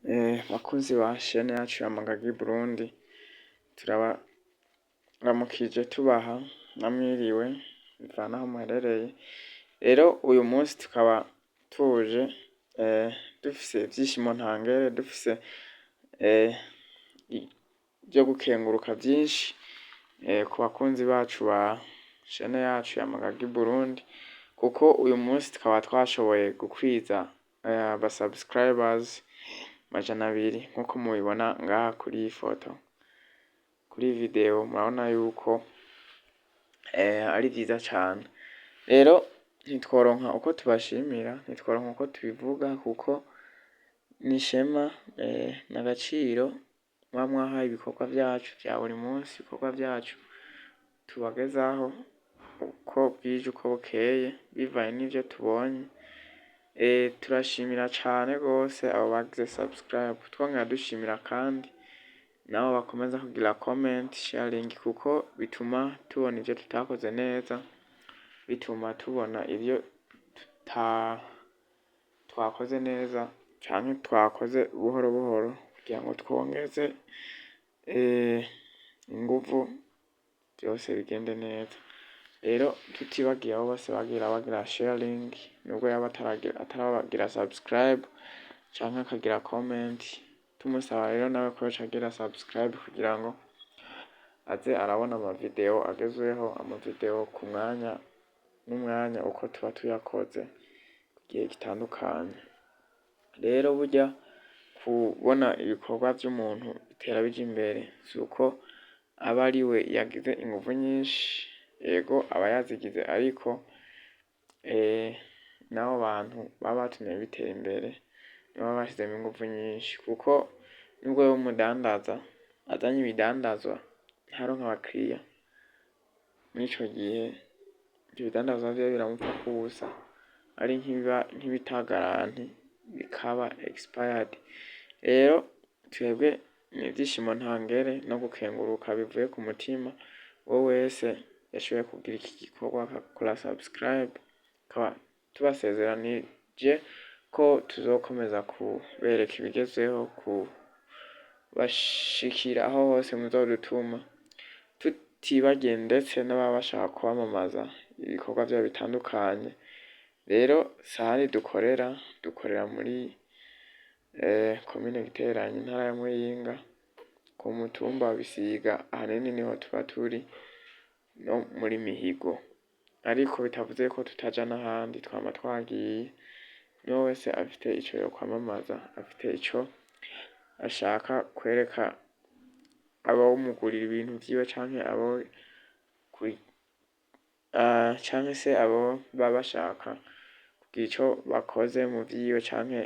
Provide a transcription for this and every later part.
Bakunzi ba chaîne yacu ya Magagi Burundi, turabaramukije, tubaha namwiriwe bivana aho muherereye. Rero uyu munsi tukaba tuje dufise ivyishimo ntangere, dufise ivyo gukenguruka vyinshi ku bakunzi bacu ba chaîne yacu ya Magagi Burundi, kuko uyu munsi tukaba twashoboye gukwiza aba subscribers 200, nkuko mubibona ngaha kuri iyi foto, kuri iyi video. Murabona yuko ari vyiza cane. Rero ntitworonka uko tubashimira, ntitworonka uko tubivuga, kuko n'ishema n'agaciro muba mwahaye ibikorwa vyacu vya buri munsi, ibikorwa vyacu tubagezaho uko bwije uko bukeye bivanye n'ivyo tubonye. Turashimira cane gose abo bagize subscribe, twongera dushimira kandi nabo bakomeza kugira comment, sharing, kuko bituma tubona ivyo tutakoze neza, bituma tubona ivyo tuta twakoze neza canke twakoze buhoro buhoro, kugira ngo twongeze inguvu, vyose bigende neza. Rero tutibagiye abo bose bagira bagira sharing, nubwo yaba ataragira subscribe canke akagira comment, tumusaba rero nawe ko yoca agira subscribe kugira ngo aze arabona ama video agezweho, ama video ku mwanya n'umwanya uko tuba tuyakoze ku gihe gitandukanye. Rero burya kubona ibikorwa vy'umuntu bitera bija imbere, suko aba ariwe yagize inguvu nyinshi. Ego, aba yazigize, ariko n'abo bantu baba batumye bitera imbere nibo baba bashizemwo inguvu nyinshi, kuko nubwo yoba umudandaza azanye ibidandazwa ntaronke abakiriya, muri ico gihe ivyo bidandazwa vyiwe biramupfako ubusa, ari nk'ibita garantie bikaba expired. Rero twebwe n'ivyishimo ntangere no gukenguruka bivuye ku mutima uwo wese yashoboye kugira iki gikorwa agakora subscribe. Tukaba tubasezeranije ko tuzokomeza kubereka ibigezweho, kubashikira aho hose muzodutuma, tutibagiye ndetse n'ababa bashaka kwamamaza ibikorwa vyabo bitandukanye. Rero sahandi dukorera, dukorera muri komine Giteranyi, intara ya Muyinga, ku mutumba wa Bisiga. Ahanini niho tuba turi no muri Mihigo, ariko bitavuze ko tutaja n'ahandi, twama twagiye. N'uwo wese afite ico yokwamamaza, afite ico ashaka kwereka abomugurira ibintu vyiwe, canke abo canke se abo baba bashaka kugira ico bakoze mu vyiwe, canke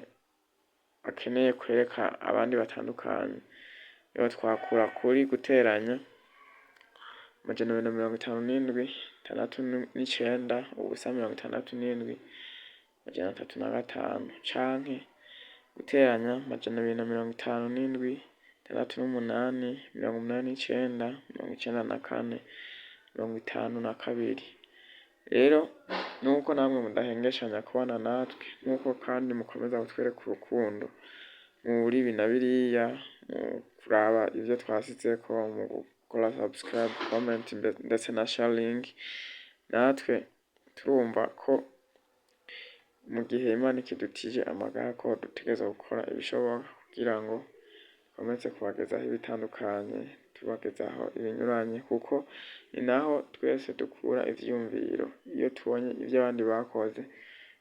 akeneye kwereka abandi batandukanye, yotwakura kuri +257 69 0 67 305, canke +257 68 89 94 52. Rero nuko namwe mudahengeshanya kubana natwe, nkuko kandi mukomeza kutwereka urukundo muri ibi na biriya, mu kuraba ivyo twasizeko, mu gukora subscribe, comment ndetse na sharing, natwe turumva ko mu gihe Imana ikidutije amagara ko dutegerezwa gukora ibishoboka kugira ngo dukomeze kubagezaho ibitandukanye, tubagezaho ibinyuranye, kuko ni naho twese dukura ivyiyumviro. Iyo tubonye ivyo abandi bakoze,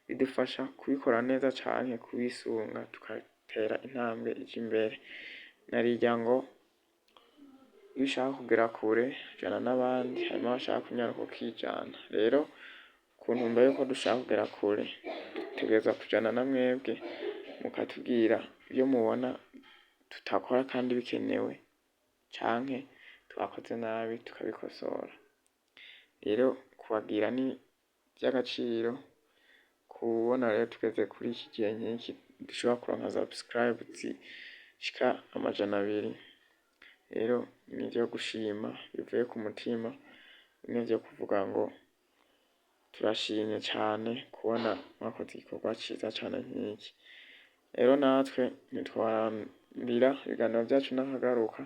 bidufasha kubikora neza canke kubisunga, tugatera intambwe ija imbere. Narirya ngo iyo ushaka kugera kure jana n'abandi, hanyuma washaka kunyaruka ukijana. Rero ku ntumbero yuko dushaka kugera kure, dutegerezwa kujana na mwebwe, mukatubwira ivyo mubona tutakora kandi bikenewe, canke twakoze nabi tukabikosora. Rero kubagira ni ivy'agaciro. Kubona rero tugeze kuri iki gihe nk'iki dushobora kuronka subscribe zishika 200, rero nivyo gushima bivuye ku mutima, bimwe vyo kuvuga ngo turashimye cane kubona mwakoze igikorwa ciza cane nk'iki. Rero natwe ntitwarambira ibiganiro vyacu n'akagaruka,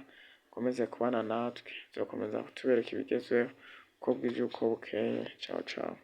mukomeze kubana natwe, tuzokomeza kutubereka ibigezweho uko bwije uko bukeye. Ciao ciao.